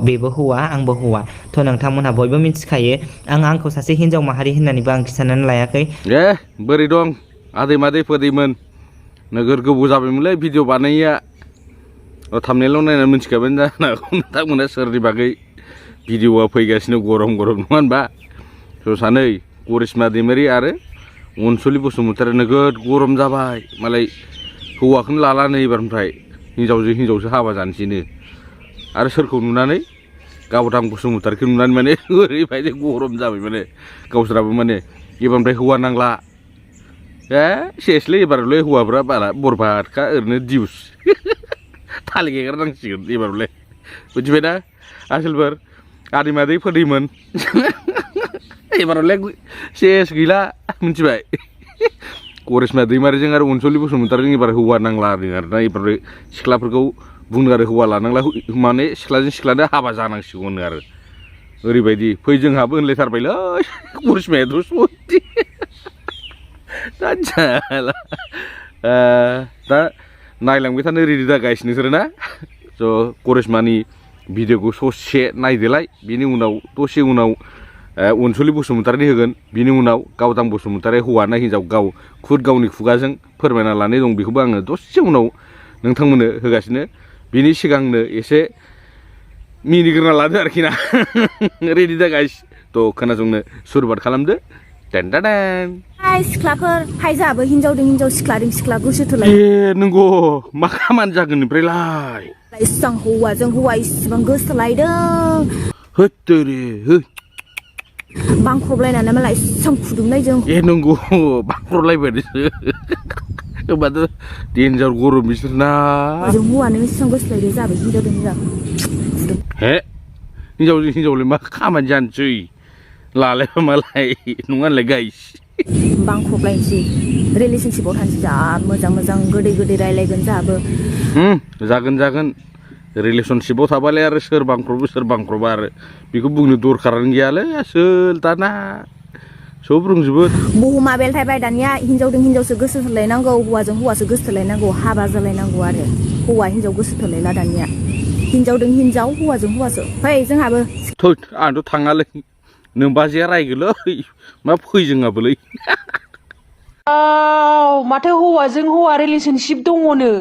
बेबो हौवा आंबो हौवा थ' नोंथांमोनहा बयबो मिथिखायो आंखौ सासे हिन्जाव माहारि होननानैबो आं खिन्थानानै लायाखै। बोरै दं आदै मादै फोदैमोन नोगोर गोबाव जाबायमोनलै भिडिअ बानायैया थामनेलाव नायनानै मिथिखाबाय जानो हागौ नोंथांमोना सोरनि बागै भिडिअआ फैगासिनो गरम गरम नङा होनबा स' सानै करिश्मा दैमारि आरो अनसुलि बसुमतारी नोगोद गरम जाबाय मालाय हौवाखौनो लाला नै एबारनिफ्राय हिन्जावजों हाबा जानोसैनो आरो सोरखौ नुनानै गावदां बसुमतारीखौ नुनानै माने ओरैबायदि गरम जाबाय माने गावसोराबो माने एबारनिफ्राय हौवा नांला सेसलै एबारलाय हौवाफ्रा बारा बरबादखा ओरैनो दिउस थालिर गेगार नांसिगोन एबारलाय बुजिबायना आसोलफोर आदै मादै फोदैमोन एबारलाय सेस गैला मिथिबाय करिश्मा दैमारिजों आरो अनसुलि बसुमतारीजों एबार हौवा नांला आरोना एबार सिख्लाफोरखौ बुंनो आरो हौवा लानांला माने सिख्लाजों सिख्लानो हाबा जानांसिगौनो आरो ओरैबायदि फै जोंहाबो होनलायथारबायलै करिश्मायाथ' सथि दा नायलांबाय थानो रेडि जागासिनो नोंसोरो ना स' करिश्मानि भिडिअखौ ससे नायदोलाय बिनि उनाव दसे उनाव अनसुलि बसुमतारीनि होगोन बिनि उनाव गावदां बसुमतारी हौवा ना हिन्जाव गाव गावनि खुगाजों फोरमायना लानाय दं बेखौबो आङो दसे उनाव नोंथांमोननो होगासिनो बिनि सिगांनो एसे मिनिग्रोना लादो आरोखि ना रेडि जागासिनो थ' खोनासंनो सुरुवात खालामदो सिख्लाफोर हाय जाबो हिन्जावजों सिख्ला गोसो थोलाय नंगौ मा खामानि जागोन निफ्रायलाय इसिबां हौवाजों हौवा इसिबां गोसोलायदों बांख्रबलायनानै मालाय इसिबां फुदुंनायजों नंगौ बांख्रबलायबायसो होमबाथ' देन्जार गरम बिसोरना हौवानो इसिबां गोसोलायदों जाबाय हिन्जावजों हिन्जावलाय मा खामानि जानोसै लालायबा मालाय नङा होनलाय गाइस बांख्रबलायनोसै रिलेसनशिपआव थानोसै जा मोजां गोदै रायलायगोन जाबो जागोन रिलेसनशिपआव थाबालाय आरो सोर बांख्रबा आरो बेखौ बुंनो दरखारानो गैयालै आसोल दाना सब रोंजोबो बुहुमा बेलथायबाय दानिया हिन्जावजों हिन्जावसो गोसो थोलायनांगौ हौवाजों हौवासो गोसो थोलायनांगौ हाबा जालायनांगौ आरो हौवा हिन्जाव गोसो थोलायला दानिया हिन्जावजों हिन्जाव हौवाजों हौवासो फै जोंहाबो आंथ' थाङालै नोंबाजैया रायगोलै मा फै जोंहाबोलै माथो हौवाजों हौवा रिलेसनशिप दङनो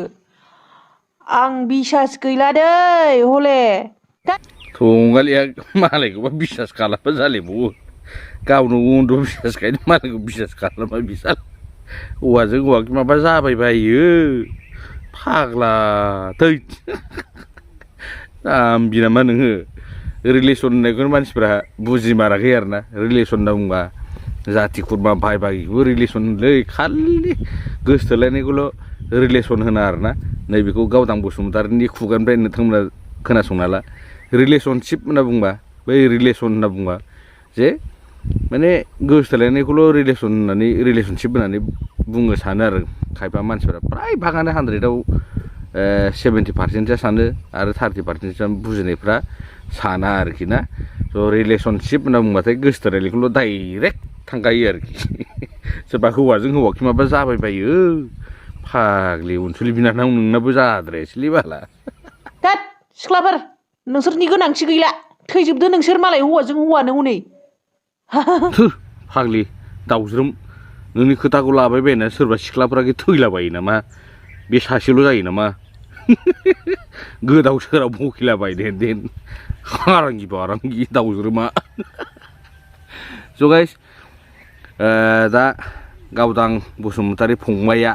आं बिसास गैला दै हले थंगालिया मालायखौबा बिसास खालामबा जालायबावो गावनो उन्द' बिसास गायनो मालायखौ बिसास खालामा बिसाल हौवाजों हौवा माबा जाबाय बायो फाग्ला थै जाम्बि नामा नोङो रिलेसन होननायखौनो मानसिफ्रा बुजिमाराखै आरोना रिलेसन होनना बुंबा जाथि खुरमा भाइ भागिखौबो रिलेसन होनलै खालि गोसोथोलायनायखौल' रिलेसन होना आरोना नैबेखौ गावदां बसुमतारीनि खुगानिफ्राय नोंथांमोना खोनासंना ला रिलेसनशिप होनना बुंबा बै रिलेसन होनना बुंबा जे माने गोसोथोलायनायखौल' रिलेसनशिप होननानै बुंनो सानो आरो खायफा मानसिफोरा फ्राय भागानो 100आव 70% सानो आरो 30% बुजिनायफ्रा साना आरोखि ना स' रिलेसनशिप होनना बुंबाथाय गोसोथोलायनायखौल' डाइरेक्ट थांखायो आरोखि सोरबा हौवाजों हौवाखि माबा जाबाय बायो फाग्लि अनसुलि बिनानाव नोंनाबो जाद्रायसैलै बाला सिख्लाफोर नोंसोरनि गोनांथि गैला थैजोबदो नोंसोर मालाय हौवाजों हौवानो हनै फाग्लि दाउज्रोम नोंनि खोथाखौ लाबाय बायना सोरबा सिख्लाफ्रा थैलाबायो नामा बे सासेल' जायो नामा गोदाव सोराव बखिलाबाय देन हारांगि बारांगि दाउज्रोमा स' गाइस दा गावदां बसुमतारी फंबाया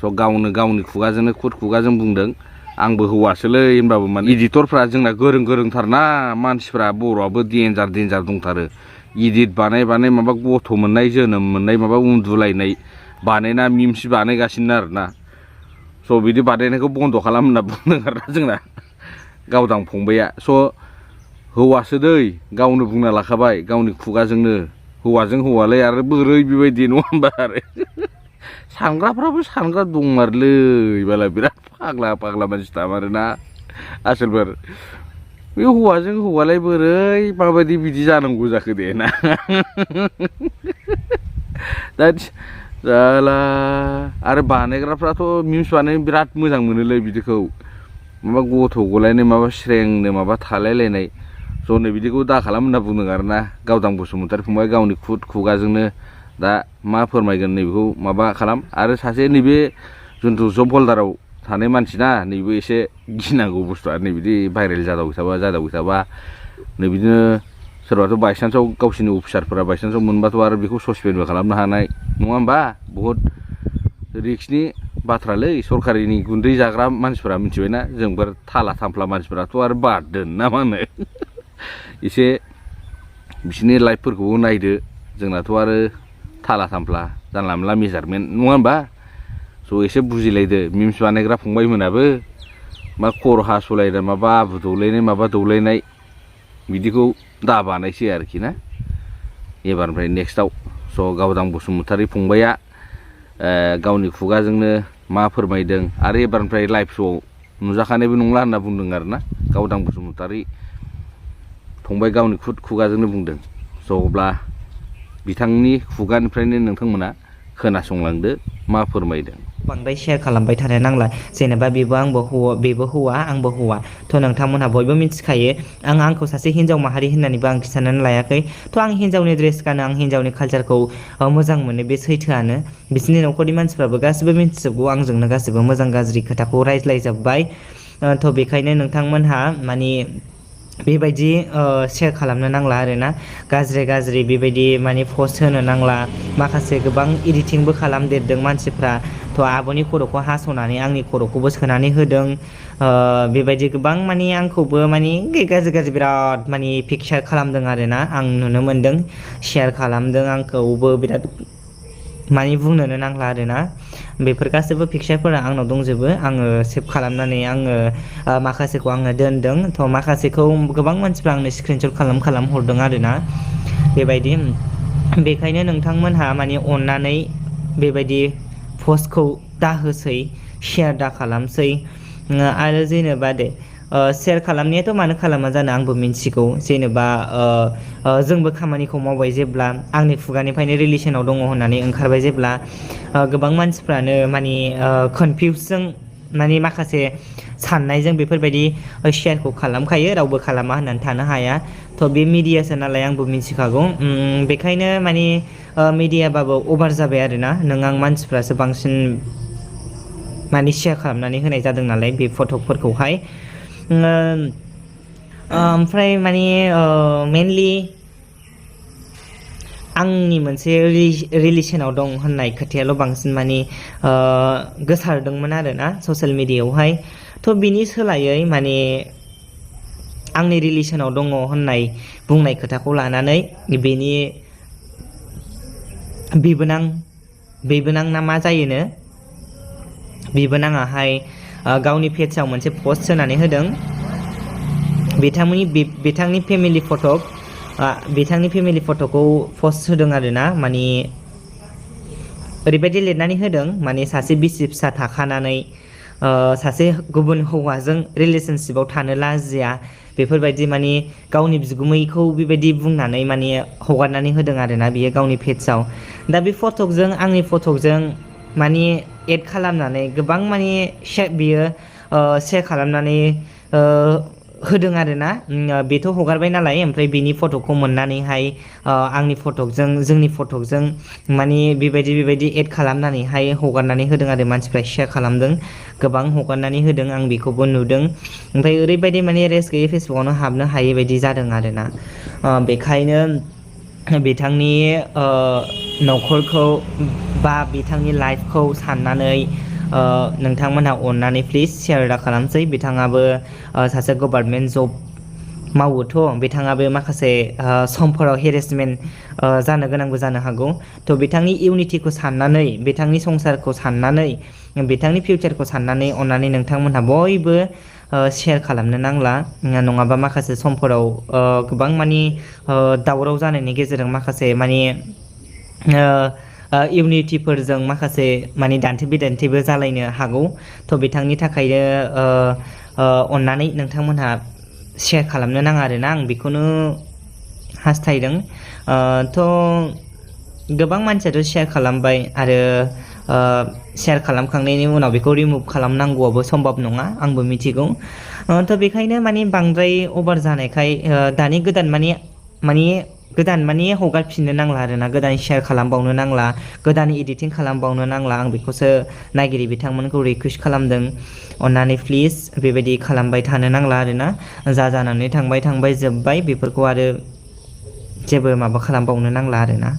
स' गावनो गावनि खुगाजों बुंदों आंबो हौवासोलै होनबाबो माने इडिटरफ्रा जोंना गोरोंथारना मानसिफ्रा बर'आबो देन्जार दंथारो इडिट बानाय माबा गथ' मोननाय जोनोम मोननाय माबा उन्दुलायनाय बानायना मिम्स बानायगासिनो आरोना स' बिदि बानायनायखौ बन्द' खालाम होनना बुंदों आरोना जोंना गावदां फंबाया स' हौवासो दै गावनो बुंना लाखाबाय गावनि खुगाजोंनो हौवाजों हौवालाय आरो बोरै बेबायदि नङा होनबा आरो सानग्राफ्राबो सानग्रा दंमारलै बाला बिराद फाग्ला मानसि थामारोना आसोलफोर बे हौवाजों हौवालाय बोरै माबायदि बिदि जानांगौ जाखो दे ना दा जाला आरो बानायग्राफ्राथ' मिम्स बानायनो बिराद मोजां मोनोलै बिदिखौ माबा गथ' गलायनाय माबा स्रेंनो माबा थालायलायनाय ज'नै बिदिखौ दा खालाम होनना बुंदों आरोना गावदां बसुमतारी फंबाय गावनि खुगाजोंनो दा मा फोरमायगोन नैबेखौ माबा खालाम आरो सासे नैबे जिथु जब हल्दाराव थानाय मानसि ना नैबे एसे गिनांगौ बुस्थुआ नै बिदि भाइरेल जादावबाय थाबा नै बिदिनो सोरबाथ' बायसान्सआव गावसिनि अफिसारफोरा बायसान्सआव मोनबाथ' आरो बेखौ ससपेन्डबो खालामनो हानाय नङा होमबा बहुद रिक्सनि बाथ्रालै सरकारिनि गुन्दै जाग्रा मानसिफोरा मिथिबायना जोंफोर थाला थामफ्ला मानसिफोराथ' आरो बाद दोन ना मा होनो एसे बिसोरनि लाइफफोरखौबो नायदो जोंनाथ' आरो थाला थामफ्ला जानला मोनला मेजारमेन्ट नङा होमबा स' एसे बुजिलायदो मिम्स बानायग्रा फंबायमोनाबो मा खर' हास'लायनाय माबा आबु दौलायनाय माबा दौलायनाय बिदिखौ दा बानायसै आरोखि ना एबारनिफ्राय नेक्स्टआव स' गावदां बसुमतारी फंबाया गावनि खुगाजोंनो मा फोरमायदों आरो एबारनिफ्राय लाइभ श'आव नुजाखानायबो नंला होनना बुंदों आरोना गावदां बसुमतारी फंबाय गावनि खुगाजोंनो बुंदों स' अब्ला बिथांनि खुगानिफ्रायनो नोंथांमोना खोनासंलांदो मा फोरमायदों बांद्राय शेयार खालामबाय थानो नांला जेनेबा बेबो हौवा आंबो हौवा थ' नोंथांमोनहा बयबो मिथिखायो आंखौ सासे हिन्जाव माहारि होननानैबो आं खिन्थानानै लायाखै थ' आं हिन्जावनि ड्रेस गानो आं हिन्जावनि कालचारखौ मोजां मोनो बे सैथोआनो बिसोरनि न'खरनि मानसिफ्राबो गासिबो मिथिजोबगौ आंजोंनो गासिबो मोजां गाज्रि खोथाखौ रायज्लायजोब्बाय थ' बेखायनो नोंथांमोनहा माने बेबायदि शेयार खालामनो नांला आरोना गाज्रि बेबायदि माने पस्ट होनो नांला माखासे गोबां एडिटिंबो खालामदेरदों मानसिफ्रा थ' आब'नि खर'खौ हास'नानै आंनि खर'खौबो सोनानै होदों बेबायदि गोबां माने आंखौबो माने गाज्रि बिराद माने पिक्सार खालामदों आरोना आं नुनो मोन्दों शेयार खालामदों आंखौबो बिराद माने बुंनोनो नांला आरोना बेफोर गासैबो पिक्सारफोरा आंनाव दंजोबो आङो सेभ खालामनानै आङो माखासेखौ आङो दोनदों थ' माखासेखौ गोबां मानसिफ्रा आंनो स्क्रिनशट खालाम हरदों आरोना बेबायदि बेखायनो नोंथांमोनहा माने अननानै बेबायदि पस्टखौ दा होसै शेयार दा खालामसै आरो जेनेबा शेयार खालामनायाथ' मानो खालामा जानो आंबो मिन्थिगौ जेनेबा जोंबो खामानिखौ मावबाय जेब्ला आंनि खुगानिफ्रायनो रिलेसनाव दङ होननानै ओंखारबाय जेब्ला गोबां मानसिफ्रानो माने कनफिउसजों माने माखासे साननायजों बेफोरबायदि शेयारखौ खालामखायो रावबो खालामा होननानै थानो हाया थ' बे मिडियासो नालाय आंबो मिथिखागौ बेखायनो माने मिडियाबाबो अभार जाबाय आरोना नों आं मानसिफ्रासो बांसिन माने शेयार खालामनानै होनाय जादों नालाय बे फटकफोरखौहाय ओमफ्राय माने मेनलि आंनि मोनसे रिलेसनाव दं होननाय खोथायाल' बांसिन माने गोसारदोंमोन आरोना ससियेल मिडियायावहाय थ' बिनि सोलायै माने आंनि रिलेसनाव दङ होननाय बुंनाय खोथाखौ लानानै बेनि बिबोनां ना मा जायोनो बिबोनाङाहाय गावनि पेजआव मोनसे पस्ट होनानै होदों बिथांनि फेमिलि फट'खौ पस्ट होदों आरोना माने ओरैबायदि लिरनानै होदों माने सासे बिसि फिसा थाखानानै सासे गुबुन हौवाजों रिलेसनशिपाव थानो लाजिया बेफोरबायदि माने गावनि बिगुमैखौ बेबायदि बुंनानै माने हगारनानै होदों आरोना बियो गावनि पेजआव दा बे फटकजों आंनि फटकजों माने एड खालामनानै गोबां माने बियो शेयार खालामनानै होदों आरोना बेथ' हगारबाय नालाय ओमफ्राय बेनि फटकखौ मोननानैहाय आंनि फटकजों जोंनि फटकजों माने बेबायदि एड खालामनानैहाय हगारनानै होदों आरो मानसिफ्रा शेयार खालामदों गोबां हगारनानै होदों आं बेखौबो नुदों ओमफ्राय ओरैबायदि माने रेस्ट गैयै फेसबुकआवनो हाबनो हायै बायदि जादों आरोना बेखायनो बिथांनि न'खरखौ बा बिथांनि लाइफखौ साननानै नोंथांमोनहा अननानै प्लिज शेयार दा खालामसै बिथाङाबो सासे गभार्नमेन्ट जब मावोथ' बिथाङाबो माखासे समफोराव हेरेसमेन्ट जानो गोनांबो जानो हागौ थ' बिथांनि इउनिटिखौ साननानै बिथांनि संसारखौ साननानै बिथांनि फिउचारखौ साननानै अननानै नोंथांमोनहा बयबो शेयार खालामनो नांला नङाबा माखासे समफोराव गोबां माने दावराव जानायनि गेजेरजों माखासे माने इउनिटिफोरजों माखासे माने दान्थे बिदान्थेबो जालायनो हागौ थ' बिथांनि थाखायनो अननानै नोंथांमोनहा शेयार खालामनो नाङा आरोना आं बेखौनो हास्थायदों थ' गोबां मानसियाथ' शेयार खालामबाय आरो शेयार खालामखांनायनि उनाव बेखौ रिमुभ खालामनांगौआबो सम्भब नङा आंबो मिथिगौ थ' बेखायनो माने बांद्राय अभार जानायखाय दानि गोदान माने हगारफिननो नांला आरोना गोदान शेयार खालामबावनो नांला गोदान एडिटिं खालामबावनो नांला आं बेखौसो नायगिरि बिथांमोनखौ रिकुवेस्ट खालामदों अननानै प्लिज बेबायदि खालामबाय थानो नांला आरोना जा जानानै थांबाय जोब्बाय बेफोरखौ आरो जेबो माबा खालामबावनो नांला आरोना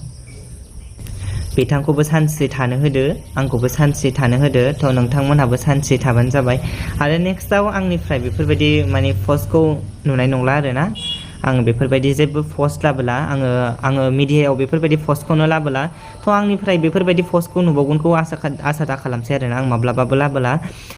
बिथांखौबो सानसे थानो होदो आंखौबो सानसे थानो होदो थ' नोंथांमोनहाबो सानसे थाबानो जाबाय आरो नेक्स्टआव आंनिफ्राय बेफोरबायदि माने पस्टखौ नुनाय नंला आरोना आं बेफोरबायदि जेबो पस्ट लाबोला आङो मिडियायाव बेफोरबायदि पस्टखौनो लाबोला थ' आंनिफ्राय बेफोरबायदि पस्टखौ नुबावगोनखौ आसा दा खालामसै आरोना आं माब्लाबाबो लाबोला